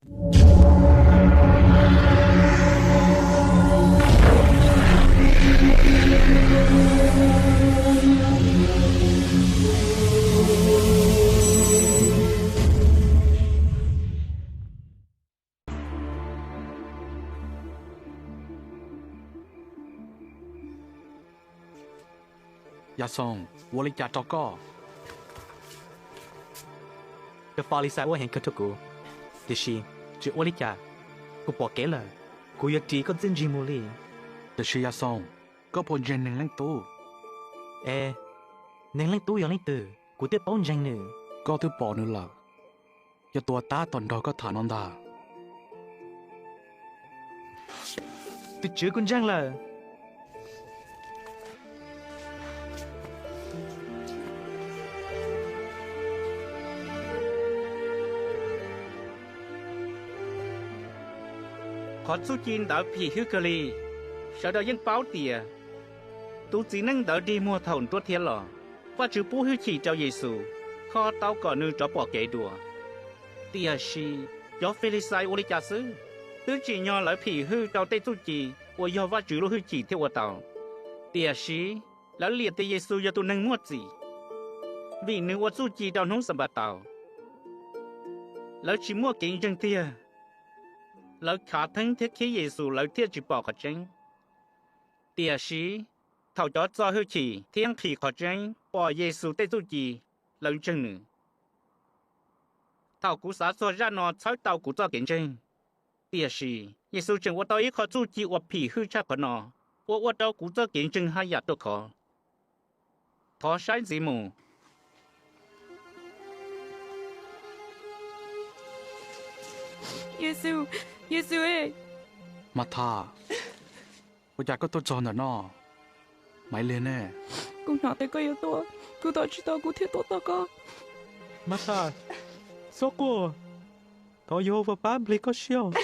Yaj Xoo, ua li cas rau koj? Cov Falixais ua heev kawg rau kuv, tiam sis tsis ua li cas, kuv pom kev lawm. Kuv yuav ris koj txiaj ntsig mus li. Tiam sis Yaj Xoo, koj puas ntseeg Neeg Leej Tub? Es, Neeg Leej Tub yog leej twg kuv thiaj paub ntseeg nws? Koj twb pom nws lawm, yog tus uas tab tom nrog koj tham no ntag. Tus Tswv, kuv ntseeg lawm. Qhov txuj ci ntawd phim hwb kawg li. Sawv daws yeej paub tias tus txiv neej ntawd dig muag thaum nruab thiab los. Vajtswv pub hwj chim rau Yexus, kho tau kom nws rov pom kev dua. Tiam sis cov Falixais ua li cas xwb, twb tsim nyog lawv phim hwb rau tej txuj ci uas yog Vajtswv lub hwj chim thiaj ua tau. Tiam sis lawv liam tias Yexus yog tus neeg muaj txim, vim nws ua txuj ci rau hnub Xanpataus. Lawv tsis muaj kev ntseeg tiag. Lawv khav theeb thiab khib Yexus lawv thiaj tsis pom qhov tseeb. Tiam sis thaum cov txo hwj chim thiab nqhis qhov tseeb pom Yexus tej txuj ci, lawv ntseeg nws. Thaum kuv xav txog zaj no txhawb tau kuv txoj kev ntseeg. Tiam sis Yexus tseem ua tau ib qho txuj ci uas phim hwb tshaj qhov no, uas ua rau kuv txoj kev ntseeg haj yam ruaj khov. Thov saib ntxiv mus. Yexus, Yexus e! Mathas, ua cas koj tuaj txog ntawm no? Maivliag ne? Kuv hnov tias koj yuav tuaj, kuv tos tsis tau kuv thiaj tuaj tos koj. Mathas, txhob quaj, thov Yehauvas pab nplig koj siab.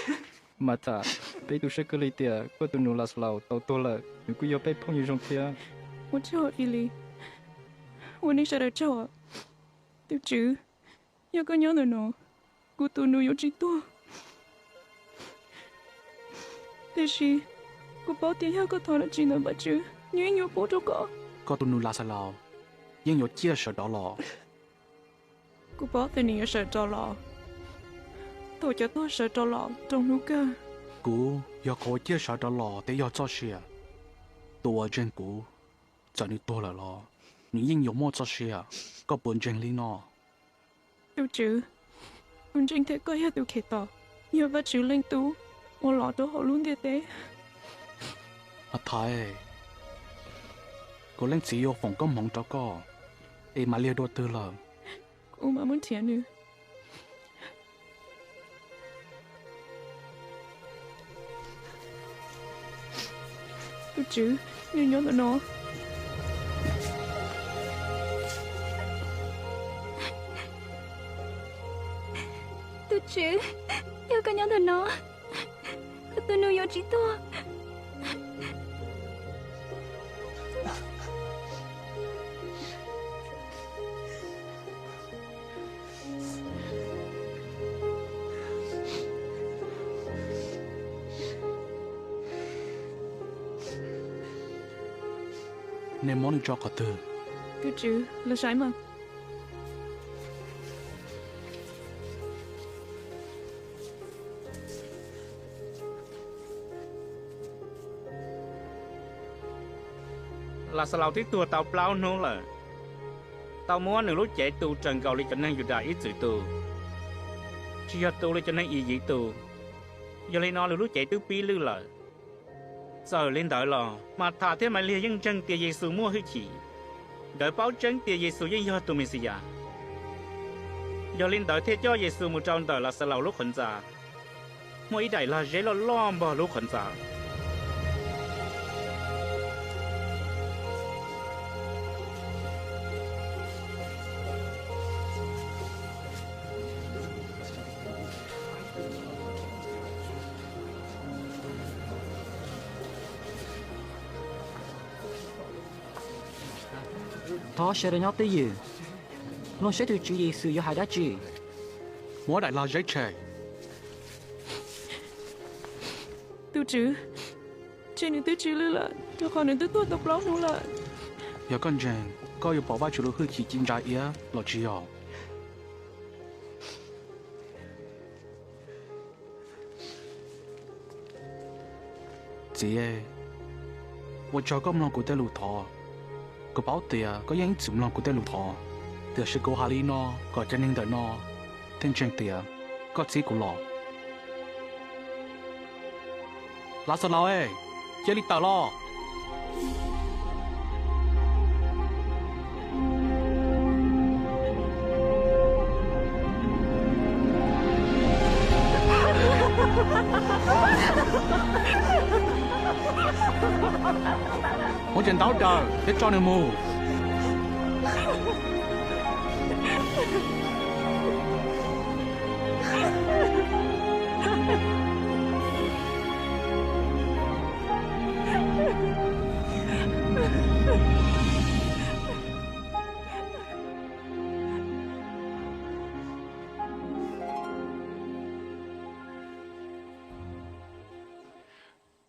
Mathas, peb tu siab kawg li tias koj tus nus Laxalaus tau tuag lawm, nws kuj yog peb phooj ywg zoo thiab. Ua tsaug Fili, ua nej sawv daws tsaug. Tus Tswv, yog koj nyob ntawm no, kuv tus nus yuav tsis tuag. Tiam sis kuv paub tias yog koj thov dab tsi ntawm Vajtswv, nws yeej yuav pub rau koj. Koj tus nus Laxalaus yeej yuav ciaj sawv rov los. Kuv paub tias nws yuav sawv rov los thaum cov tuag sawv rov los rau hnub kawg. Kuv yog qhov uas ciaj sawv rov los thiab yog txoj sia. Tus uas ntseeg kuv, txawm nws tuag lawm los nws yeej yuav muaj txoj sia. Koj puas ntseeg li no? Tus Tswv, kuv ntseeg tias koj yog tus Khetos, yog Vajtswv Leej Tub uas los rau hauv lub ntiaj teb. Mathais, kuv Leej Txiv yuav foom koob hmoov rau koj, es Maivliag dua twg lawm? Kuv mam mus nrhiav nws. Tus Tswv, nws nyob ntawm no. Tus Tswv, yog koj nyob ntawm no, koj tus nus yuav tsis tuag. Nej muab nws tso qhov twg? Tus Tswv, los saib mas. Laxalaus twb tuag tau plaub hnub lawm. Tau muab nws lub cev tu raws nkaus li cov neeg Yudas ib txwm tu, tsis yog tu li cov neeg Iziv tu. Yog li no nws lub cev twb pib lwj lawm. Txawm li ntawd los Mathas thiab Maivliag yeej ntseeg tias Yexus muaj hwj chim. Nkawd paub tseeb tias Yexus yeej yog tus Mexiyas. Yog li ntawd thiaj coj Yexus mus rau ntawm Laxalaus lub qhov ntxa, muaj ib daim lag zeb loj loj npog lub qhov ntxa. Thov sawv daws nyob twj ywm, mloog saib tus Tswv Yexus yuav hais dab tsi. Muab daim lag zeb tshem. Tus Tswv, ntshe nws twb tsis lwj lawm, rau qhov nws twb tuag tau plaub hnub lawm. Yog koj ntseeg, koj yuav pom Vajtswv lub hwj chim ci ntsa iab los tsis yog? Txiv, ua tsaug koj mloog kuv tej lus thov. Kuv paub tias koj yeej ib txwm mloog kuv tej lus thov, tiam sis kuv hais li no kom cov neeg ntawm no thiaj ntseeg tias koj txib kuv los. Laxalaus, cia li tawm los. Muab cov ntaub daws thiab tso nws mus.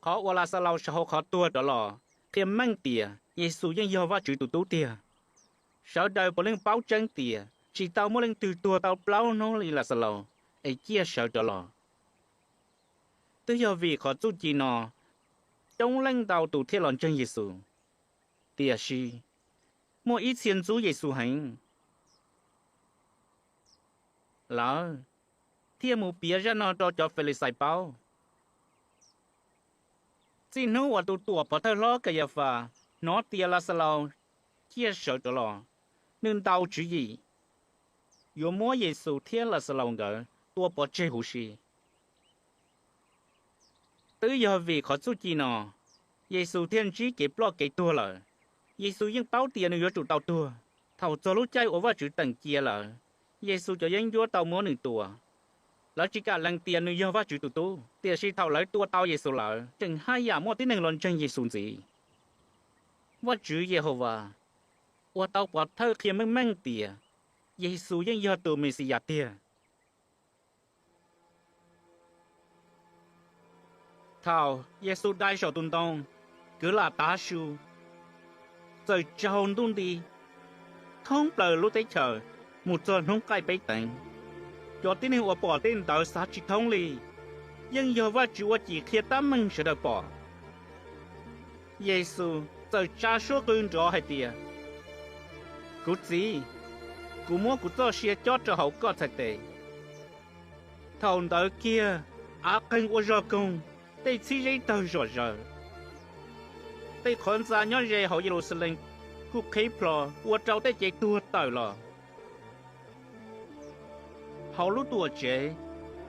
Qhov uas Laxalaus sawv hauv qhov tuag rov los qhia meej tias Yexus yeej yog Vajtswv tus Tub tiag. Sawv daws puav leej paub tseeb tias tsis tau muaj leej twg tuag tau plaub hnub li Laxalaus es ciaj sawv rov los. Twb yog vim qhov txuj ci no coob leej ntau tus thiaj los ntseeg Yexus, tiam sis muaj ib txhia ntxub Yexus heev, lawv thiaj mus piav zaj no rau cov Filixais paub. Txij hnub uas tus tuam pov thawj hlob Kayafas hnov tias Laxalaus ciaj sawv rov los, nws ntaus tswv yim yuav muab Yexus thiab Laxalaus nkawd tua pov tseg huv si. Twb yog vim qhov txuj ci no, Yexus thiaj ntsib kev ploj kev tuag lawm. Yexus yeej paub tias nws yuav tsum tau tuag. Thaum txog lub caij uas Vajtswv teem cia lawm, Yexus cov yeeb ncuab tau muab nws tua. Lawv tsis kam lees tias nws yog Vajtswv tus Tub, tiam sis thaum lawv tua tau Yexus lawm, tseem haj yam muaj tib neeg los ntseeg Yexus ntxiv. Vajtswv Yehauvas ua tau pov thawj qhia meej meej tias Yexus yeej yog tus Mexiyas tiag. Thaum Yexus dai saum tus ntoo, kwv lam tav su, txawm tsaus ntuj nti, thoob plaws lub teb chaws mus txog hnub qaij peb teev. Cov tib neeg uas pom tej ntawd xav tsis thoob li, yeej yog Vajtswv ua cim qhia tab meeg sawv daws pom. Yexus txawm tsa suab qw nrov hais tias, Kuv Txiv, kuv muab kuv txoj sia cob rau hauv koj txhais tes. Thaum ntawd kiag av qeeg ua zog koog, tej txhib zeb tawg zom zaws. Tej qhov ntxa nyob ze hauv Yeluxalees kuj qhib plho ua rau tej cev tuag tawm los. Hauv lub tuam tsev,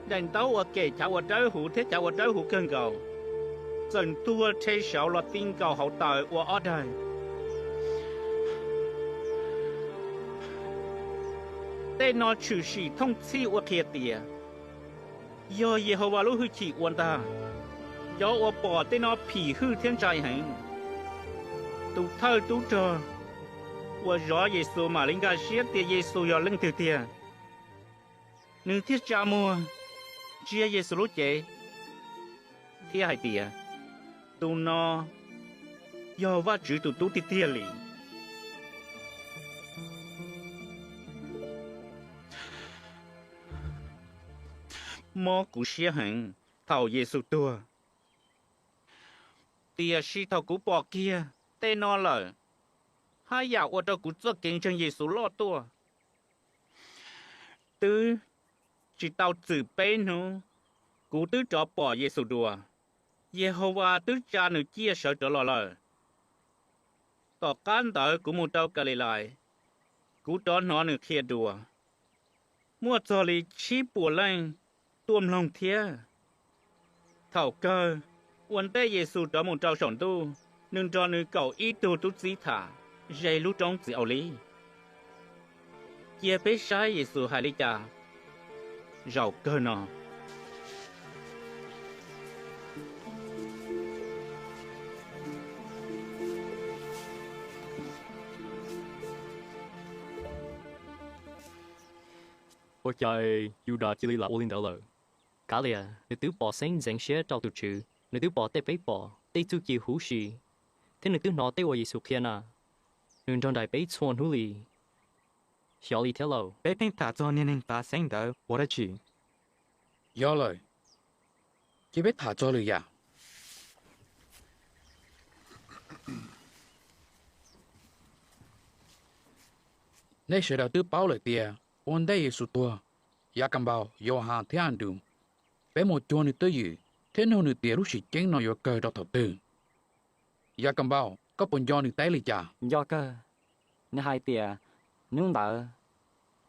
daim ntaub uas kem chav uas dawb huv thiab chav uas dawb huv kawg nkaus txawm ntuag rhe saud los ti nkaus hauv taws ua ob daim. Tej no tshwm sim thooj txhij ua qhia tias yog Yehauvas lub hwj chim ua ntag. Cov uas pom tej no phim hwj thiab ntshai heev. Tus thawj tub rog uas zov Yexus mam li nkag siab tias Yexus yog leej twg tiag. Nws thiaj tsa muag ntsia Yexus lub cev thiab hais tias, Tus no yog Vajtswv tus Tub tiag tiag li. Mob kuv siab heev thaum Yexus tuag, tiam sis thaum kuv pom kiag tej no lawm, haj yam ua rau kuv txoj kev ntseeg Yexus loj tuaj. Twb tsis tau txwm peb hnub, kuv twb rov pom Yexus dua. Yehauvas twb tsa nws ciaj sawv rov los lawm. Tom qab ntawd kuv mus rau Kalilais, kuv rov hnov nws qhia dua. Muaj txog li tsib puas leej tuaj mloog thiab. Thaum kawg, ua ntej Yexus rov mus rau saum ntuj, nws nrog nws kaum ib tug tub txib tham ze lub roob txiv Aulib. Cia peb saib Yexus hais li cas zaum kawg no. Ua cas Yudas cia li lam ua li ntawd lawm? Kav liam, nws twb pom xeeb ntxeev siab rau tus Tswv. Nws twb pom tej peb pom, tej txuj ci huv si, thiab nws twb hnov tej uas Yexus qhia na. Nws nrog nraim peb txhua hnub li. Xyov li thiab lauj. Peb pheej tham txog niag neeg tav xeeb ntawd ua dab tsi? Yog lawm, cia peb tham txog lwm yam. Nej sawv daws twb paub lawm tias ua ntej Yexus tuag, Yakanpaus, Yauhas thiab Andrus, peb mus cuag nws twj ywm thiab nug nws tias lub sim ceeb no yuav kawg rau thaum twg. Yakanpaus, koj puas nco nws teb li cas? Nco kawg. Nws hais tias hnub ntawd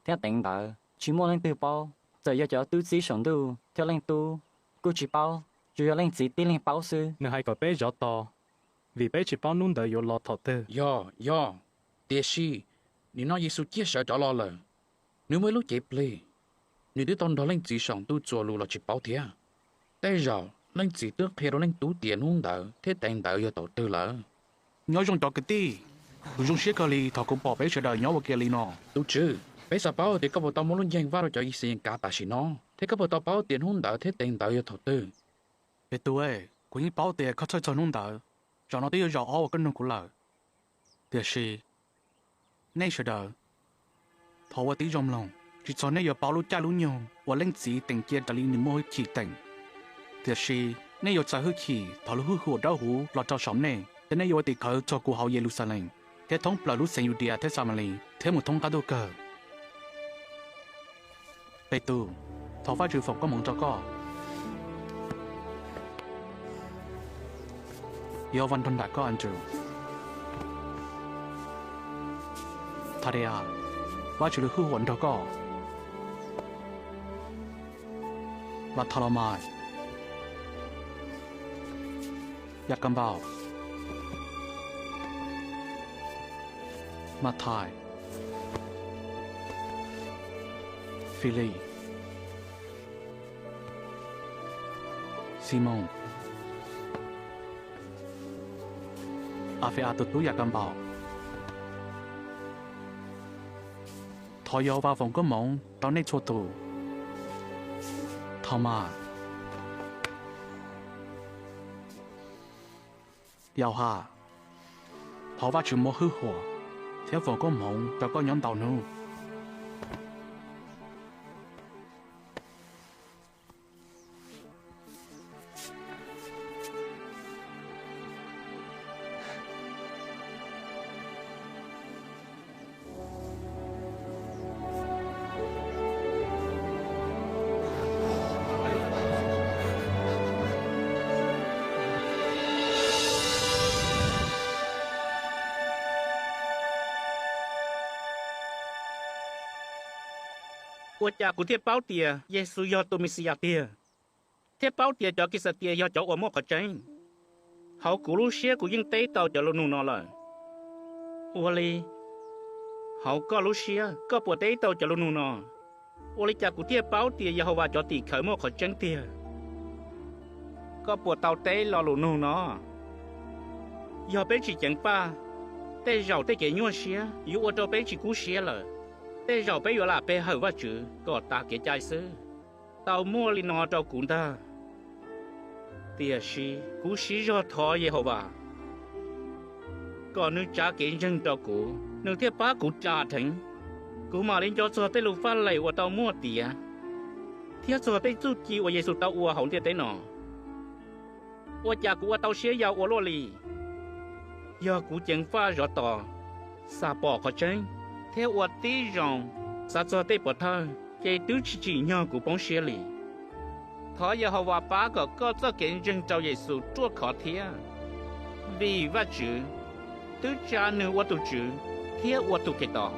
thiab teev ntawd tsis muaj leej twg paub, txawm yog cov tub txib saum ntuj thiab leej tub kuj tsis paub, tsuas yog Leej Txiv tib leeg paub xwb. Nws hais kom peb zov tos, vim peb tsis paub hnub ntawd yuav los thaum twg. Yog, yog, tiam sis nim no Yexus ciaj sawv rov los lawm. Nws muaj ib lub cev plig, nws twb tau nrog Leej Txiv saum ntuj txuas lus los tsis paub thiab. Tej zaum Leej Txiv twb qhia rau leej tub tias hnub ntawd thiab teev ntawd yog thaum twg lawm. Nyob zoo cov kwv tij, kuv zoo siab kawg li thaum kuv pom peb sawv daws nyob ua ke li no. Tus Tswv, peb xav paub tias koj puas tau muab lub nceeg vaj rau cov Yixayees kav tam sim no, thiab koj puas tau paub tias hnub ntawd thiab teev ntawd yog thaum twg. Petus, kuv yeej paub tias koj txhawj txog hnub ntawd, zaum no twb yog zaum ob uas koj nug kuv lawm. Tiam sis nej sawv daws, thov ua tib zoo mloog, tsis txog nej yuav paub lub caij lub nyoog uas Leej Txiv teem cia raws li nws muaj hwj chim teem. Tiam sis nej yuav txais hwj chim thaum lub hwj huam dawb huv los rau saum nej, thiab nej yuav ua tim khawv txog kuv hauv Yeluxalees thiab thoob plaws lub xeev Yudias thiab Xamalis thiab mus thoob qab ntuj kawg. Petus, thov Vajtswv foom koob hmoov rau koj. Yehauxas nrog nraim koj, Andrews. Thadeas, Vajtswv lub hwj huam nrog koj. Bartholomais, Yakanpaus, Mathais, Filij, Ximoos, Anfe-as tus tub Yakanpaus. Thov Yehauxas foom koob hmoov rau nej txhua tus. Thaumas, Yauhas, thov Vajtswv muab hwj huam thiab foom koob hmoov rau koj nyob ntau hnub. Ua cas kuv thiaj paub tias Yexus yog tus Mexiyas tiag, thiab paub tias cov Kis Xas Tias yog cov uas muaj qhov tseeb? Hauv kuv lub siab kuv yeej teb tau cov lus nug no lawm. Ua li, hauv koj lub siab koj puas teb tau cov lus nug no? Ua li cas kuv thiaj paub tias Yehauvas cov tim khawv muaj qhov tseeb tiag? Koj puas tau teb lo lus nug no? Yog peb tsis ceev faj, tej zaum tej kev nyuaj siab yuav ua rau peb tsis kub siab lawm. Tej zaum peb yuav lam pe hawm Vajtswv kom tas kev cai xwb. Tau muaj li no rau kuv ntag. Tiam sis kuv siv zog thov Yehauvas kom nws tsav kev ntseeg rau kuv, nws thiaj pab kuv ras dheev, kuv mam li nco txog tej lus faj lem uas tau muaj tiav thiab txog tej txuj ci uas Yexus tau ua hauv ntiaj teb no. Ua cas kuv ua tau siab yau ua luaj li? Yog kuv ceev faj zov tos, xam pom qhov tseeb, thiab ua tib zoo xav txog tej pov thawj, ces twb tsis tsim nyog kuv poob siab li. Thov Yehauvas pab kom koj txoj kev ntseeg rau Yexus ruaj khov thiab, vim Vajtswv twb tsa nws ua tus Tswv thiab ua tus Khetos.